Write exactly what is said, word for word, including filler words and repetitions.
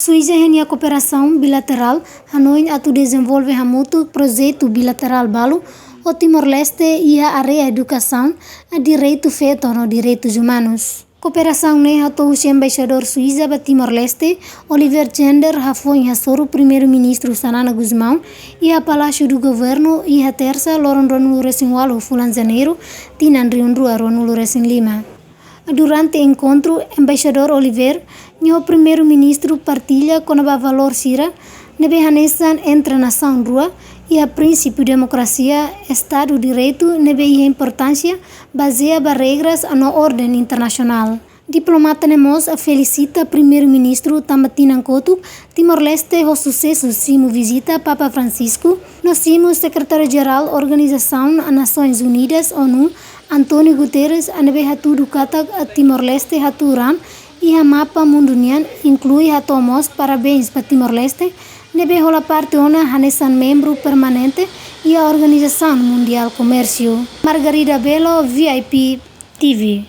Suisa ho nia kooperasaun bilaterál hanoin atu dezenvolve hamutuk projetu bilaterál balu ho Timor-Leste iha área edukasaun, direitu feto no direitus umanus. Kooperasaun ne'e hato'o husi Embaixadór Suisa ba Timor-Leste, Oliver Zander, hafoin hasoru Primeiru-Ministru Xanana Gusmão iha Palácio do Governo iha Tersa, loron ruanulu-resin-ualu fulan Janeiru, tinan rihun rua ruanulu-resin-lima. Durante enkontru, Embaixadór Oliver, nia ho Primeiru-Ministru partilla kona-ba valór sira ne'ebé hanesan entre nasaun rua iha prinsípiu demokrasia, Estadu Direitu ne'ebé iha importánsia bazeia ba regras no orden internasionál. Diplomata ne'e mós felisita Primeiru-Ministru tanba tinan kotuk Timor-Leste ho susesu simu vizita Papa Francisco no simu Sekretáriu-Jerál Organizasaun Nasoins Unidas, ONU, António Guterres, ne'ebé hatudu katak Timor-Leste hatuur an iha mapa mundu nian, inklui hato'o mós parabéns ba Timor-Leste ne'ebé hola parte ona hanesan membru permanente iha Organizasaun Mundiál Komérsiu. Margarida Belo, V I P T V.